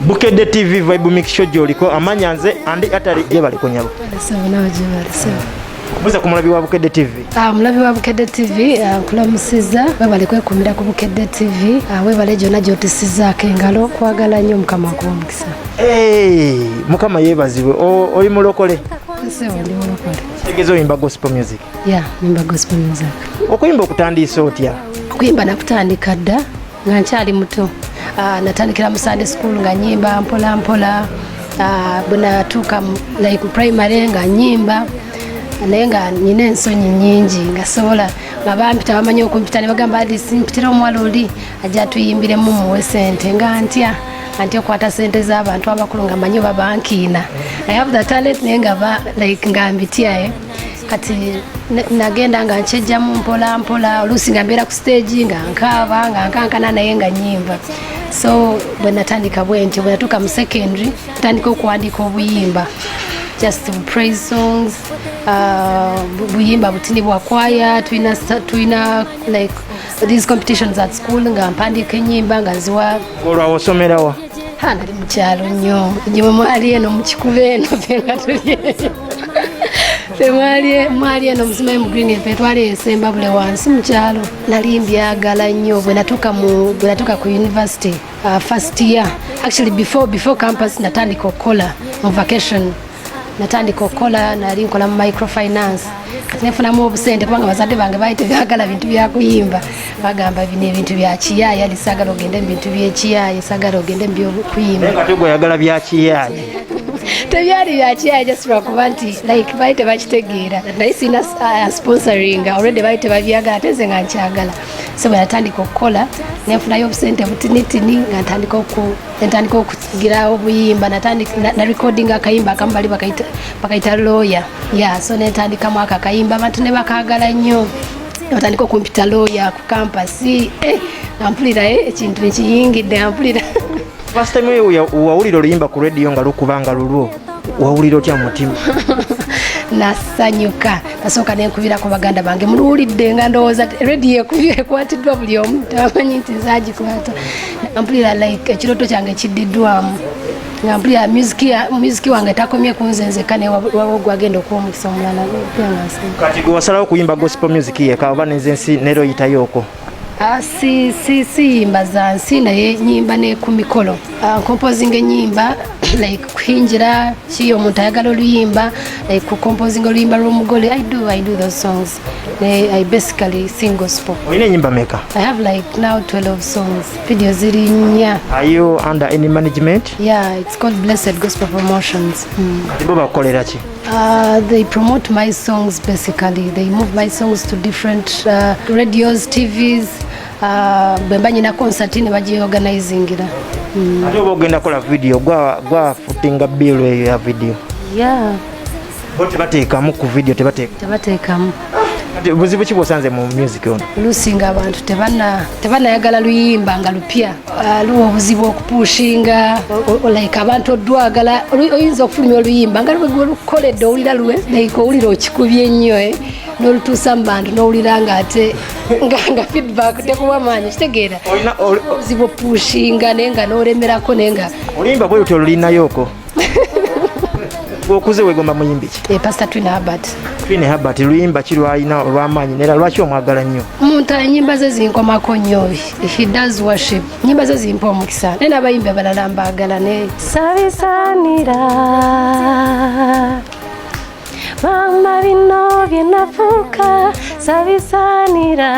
Bukedde TV Vibe Mix Show gy'oliko, amanya nze Andi Atali. Gyebale kunyabo. Sebo, nawe gyebale, sebo. Buza ku mulabi wa Bukedde TV. Ah, mulabi wa Bukedde TV, nkulamusiza. Webale kwekumira ku Bukedde TV. Webale gyonna gy'otusizaako engalo. Kwagala nnyo, Mukama akuwa omukisa. Hey, Mukama yeebazibwe. Oli mulokole? Sebo, ndi mulokole. Kitegeeza oyimba gospel music? Yeah, nyimba gospel music. Okuyimba okutandiisa otya? Okuyimba nakutandika dda nga nkyali muto. Natandikira mu Sunday school nga nyimba mpola mpola. Bwe natuuka like primary nga nyimba, naye nga nina ensonyi nyingi, nga sobola nga bampita, bamanyi okumpita ne bagamba, "Alice, mpitira omuwala oli ajja atuyimbiremu, muwe sente." Nga ntya, nga ntya okukwata sente z'abantu abakulu, nga manyi oba bankiina. I have the talent, naye nga like nga mbitya, eh. Kati nagenda nga nkyejjamu mpola mpola. Oluusi nga mbeera ku stage nga nkaaba, nga nkankana, naye nga nyimba. So bwe natandika bwe ntyo, bwe natuuka mu secondary, ntandika okuwandiika obuyimba, just praise songs, buyimba butini bwa kwaya. Tulina like these competitions at school, nga mpandiika enyimba nga nziwa. Olwawo osomerawa? Ha, nali mukyalo nnyo, nywe mwali eno mukikuba eno, ffe nga tuli eyo. Ffe mwali eno muzimayo mu green, ffe twali esembabule wansi mukyalo. Nali mbyagala nnyo. Bwe natuuka ku university, first year, actually before campus, natandika okukola mu vacation. Natandika okukola, nali nkola mu microfinance. Kati nefunamu obusente, kubanga bazadde bange baali tebyagala bintu byakuyimba. Bagamba, "Bino ebintu bya kiyaaye ali, saagala ogende mu bintu byekiyaaye, saagala ogende mu byokuyimba." Naye nga te gwe oyagala bya kiyaaye. Tebyali bya kiyaaye, just lwakuba nti like baali tebakitegeera. Naye sina sponsoring already, baali tebabyagala, ate nze nga nkyagala. So bwe natandika okukola, nenfunayo obusente butinitini, nga ntandika okugira obuyimba. Na recording akayimba akamu, bali bakayita Lawyer. Yeah, so nentandikamu ako akayimba, abantu ne bakaagala nnyo, batandika okumpita lawyer ku campus. Eh, nga mpulira ekintu nekiyingidde, nga mpulira. First time wawulira oluyimba ku radio nga lukuba nga lulwo, wawulira otya mu mutima? Nasanyuka. Nasooka nenkubirako baganda bange, "Muluwulidde?" Nga ndowooza rediyo ekwatiddwa buli omu, tebamanyi nti nzagikwata. Nga mpulira like ekirooto kyange kiddiddwamu, nga mpulira music wange takomye kunze nzekka, naye gwagenda okuwa omukisa omulala. Mpulira nga nsanyuka. Kati gwe wasalawo okuyimba gospel music yeka oba nezensi nera oyitayooko? Ah, si siyimba za nsi, naye nyimba ne ku mikolo. Composing enyimba, like kuhingira ki, omuntu ayagala oluyimba, like kucomposing oluyimba lw'omugole. I do those songs. Ne I basically sing gospel. Olina enyimba meka? I have like now 12 songs, video ziri nnya. Are you under any management? Yeah, it's called Blessed Gospel Promotions. Kati bo bakukolera ki? They promote my songs basically. They move my songs to different radios, TVs. Bwe mba nyina concert ne bagiorganizingira. Ate oba ogenda kola video, gwafootinga bill eyo ya video? Yeah. Bo tebateekamu ku video, tebateeka? Tebateekamu. Kati buzibu ki bwosanze mu music ono? Oluusi nga abantu tebanayagala luyimba nga lupya. Luwa obuzibu okupushinga, like abantu odwagala. Oyinza okufulumya oluyimba nga lwe lukoledde, owulira lwe like owulira okikubye nnyo, eh, n'olutuusa mu bantu, n'owulira nga ate nga feedback tekuwa maanyi, kitegeera? Obuzibu opushinga, naye nga n'olemerako, naye nga Oluyimba bwe lutyo olulinayooko? Gwokuze wegomba muyimbi ki? Eh, Pastor Twine Herbert. Twine Herbert, luyimba ki lwalina olw'amaanyi, nera lwaki omwagala nnyo? Omuntu enyimba ze zinkomako nnyo. He does worship, enyimba ze zimpa omukisa, naye n'abayimbi abalala mbaagala ne Sabisanira mama, bino bye nafuuka sabisanira.